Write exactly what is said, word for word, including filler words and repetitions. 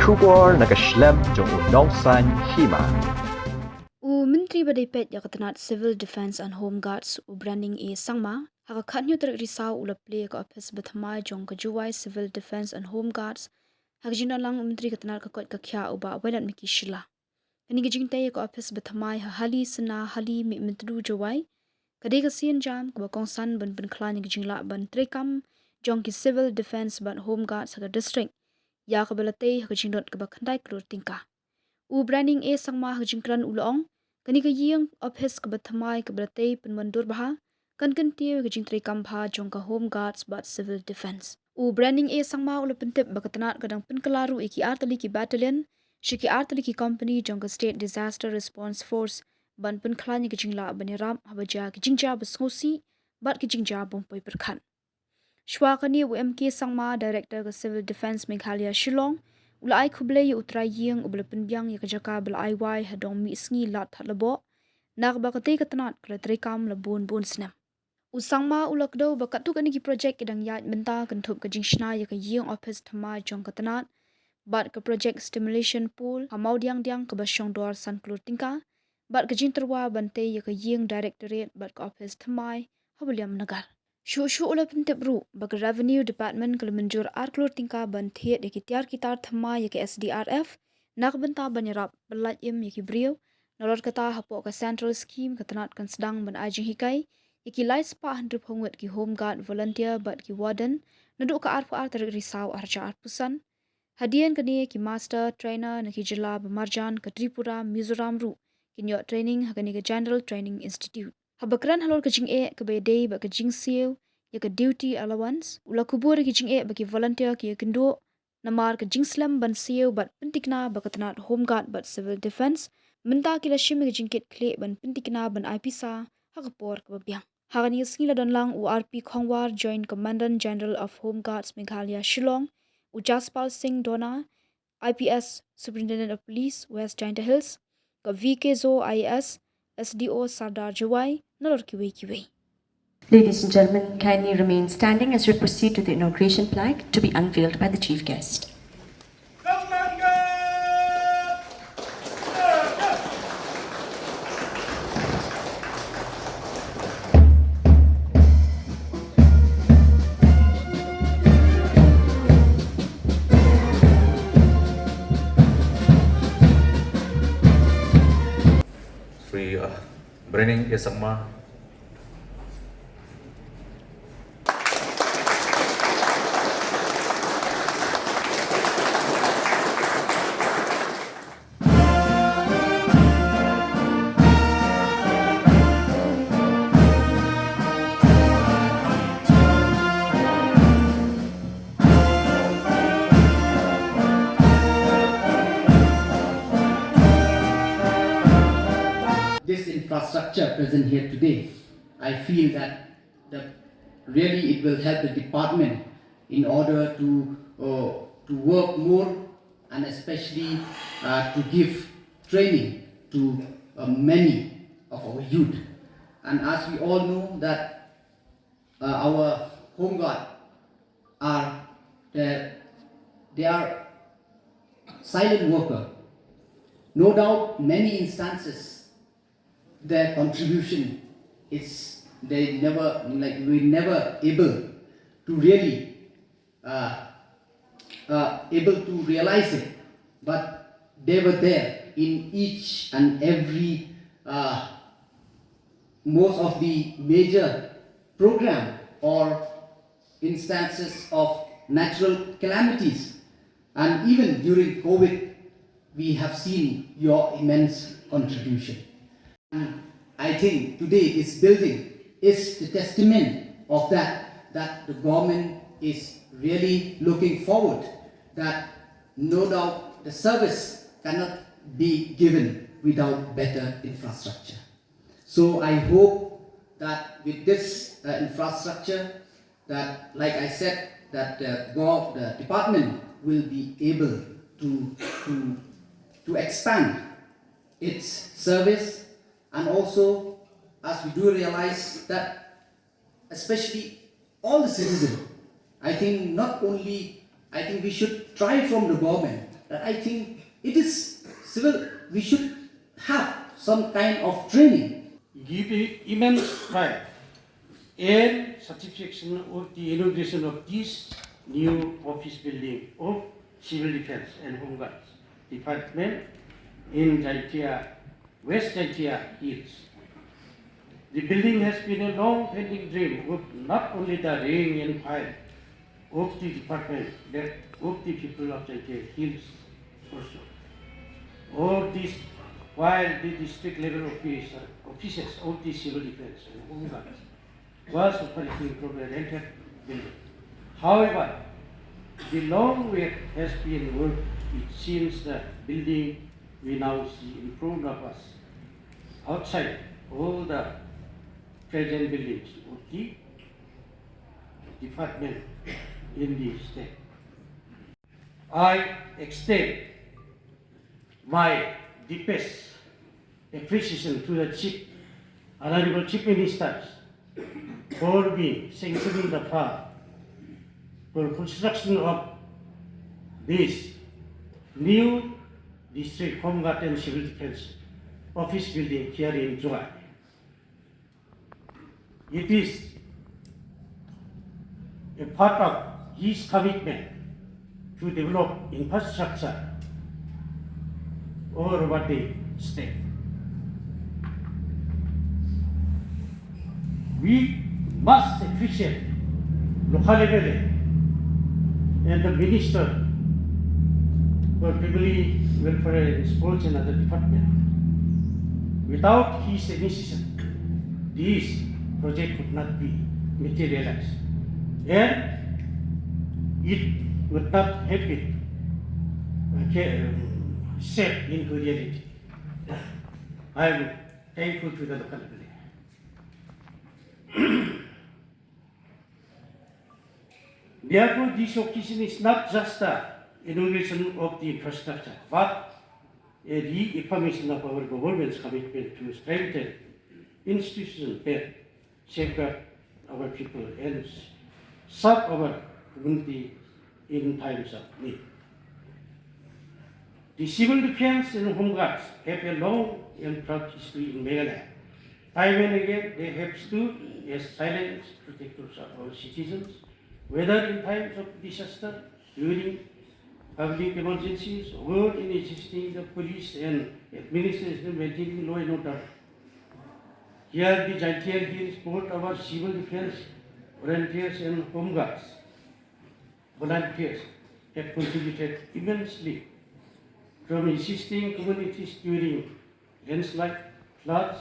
Khubor na ka shlem jong u nongsaiñ hima. U Myntri ba dei peit ïa ka tnat Civil Defence and Home Guards, u Branding A Sangma, ha ka khathynñiew tarik Risaw u la plie ïa ka ophis ba thymmai jong ka Jowai Civil Defence and Home Guards ha ka jingdon lang u Myntri ka tnat ka koit ka khiah u Bah Wailadmiki Shylla. Kane ka jingtei ïa ka ophis ba thymmai ha Hali Sna Hali Mihmyntdu Jowai ka dei ka sienjam kaba kongsan ban pynkhlaiñ ïa ka jinglah ban treikam jong ki Civil Defence bad Home Guards ha ka district, ïa kaba la tei ha ka jingdot kaba khyndai klur tyngka. U Branding A Sangma ha ka jingkren u la ong, kane ka ïing ophis kaba thymmai kaba la tei pynwandur bha kan kyntiew ïa ka jingtreikam bha jong ka Home Guards bad Civil Defence. U Branding A Sangma u la pyntip ba ka tnat ka dang pynkylla ruh ïa ki artylli ki battalion sha ki artylli ki company jong ka State Disaster Response Force ban pynkhlaiñ ïa ka jinglah ban ïarap haba jia ki jingjia ba sngewsih bad ki jingjia bym poi pyrkhat. Shuwa kane u M K Sangma, Director ka Civil Defence Meghalaya Shillong, u la ai khublei ïa u trai ïing uba la pynbiang ïa ka jaka ba la ai wai ha Dong Mihsngi Lad Thadlaboh, na kaba katei ka tnat ka la treikam la bun bun snem. U Sangma u la kdew ba katto katne ki projek ki dang ïaid mynta kynthup ka jingshna ïa ka ïing ophis thymmai jong ka tnat bad ka projek stimulation pool ha Mawdiangdiang kaba shong dor san klur tyngka bad ka jingtyrwa ban tei ïa ka ïing Directorate bad ka ophis thymmai ha Williamnagar. Shuh shuh u la pyntip ruh ba ka Revenue Department ka la mynjur ar klur tyngka ban thied ïa ki tiar ki tar thymmai ïa ka S D R F na ka bynta ban ïarap pyllait im ïa ki briew. Nalor kata, hapoh ka Central Scheme ka tnat kan sdang ban ai jinghikai ïa ki lai spah hynriewphew ngut ki Home Guard volunteer bad ki warden naduh ka arphew ar tarik Risaw arhajar arphew san. Hadien kane, ki master trainer na ki jylla ba marjan, ka Tripura, Mizoram ruh kin ïoh training ha kane ka General Training Institute. Haba kren halor ka jingeh kaba ïadei bad ka jingsiew ïa ka duty allowance, u la kubur ïa ki jingeh ba ki volunteer ki ïakynduh namar ka jingslem ban siew bad pyntikna ba ka tnat Home Guard bad Civil Defence mynta ki la shim ïa ka jingkitkhlieh ban pyntikna ban ai pisa ha ka por kaba biang. Ha kane ka sngi la don lang u R P Khongwar, Joint Commandant General of Home Guards Meghalaya Shillong, u Jaspal Singh Dona, I P S Superintendent of Police West Jaintia Hills, ka V K Zo I A S, S D O Sardar Jowai, nalor kiwei kiwei. Ladies and gentlemen, kindly remain standing as we proceed to the inauguration plaque to be unveiled by the Chief Guest. Shri, uh, Branding A Sangma. This infrastructure present here today, I feel that the, really it will help the department in order to, uh, to work more and especially, uh, to give training to, uh, many of our youth. And as we all know that, uh, our Home Guard are, uh, they are silent worker. No doubt, many instances their contribution is, they never, like, we never able to really, uh, uh, able to realize it, but they were there in each and every, uh, most of the major program or instances of natural calamities. And even during COVID, we have seen your immense contribution. And I think today this building is the testament of that, that the government is really looking forward that no doubt the service cannot be given without better infrastructure. So I hope that with this, uh, infrastructure, that, like I said, that the gov-, the department will be able to, to, to expand its service, and also, as we do realize that especially all the citizens, I think not only, I think we should try from the government I think it is civil, we should have some kind of training. Give immense pride and satisfaction of the inauguration of this new office building of Civil Defence and Home Guards Department in Jaintia, West Jaintia Hills. The building has been a long pending dream of not only the rank and file of the department, but of the people of Jaintia Hills also. All this while the district level office, offices of the Civil Defence and Home Guards was operating from a rented building. However, the long wait has been worth it since the building we now see in front of us outside all the present buildings of the department in the state. I extend my deepest appreciation to the Chief, Honorable Chief Minister, for being sanctioning the fund for construction of this new District Home Guard and Civil Defence office building here in Jowai. It is a part of his commitment to develop infrastructure all over the state. We must appreciate local M L A and the Minister for Family Welfare and Sports and other department. Without his initiation, this project could not be materialized and it would not have been uh, ca- um, shaped into reality. I am thankful to the local M L A. Therefore, this occasion is not just the inauguration of the infrastructure, but a reaffirmation of our government's commitment to strengthen institutions that safeguard our people and serve our community in times of need. The civil defense and home guards have a long and proud history in Meghalaya. Time and again, they have stood as silent protectors of our citizens, whether in times of disaster, during public emergencies, or in assisting the police and administration maintaining law and order. Here, the Jaintia Hills both our civil defense volunteers and home guards volunteers have contributed immensely from assisting communities during landslide, floods,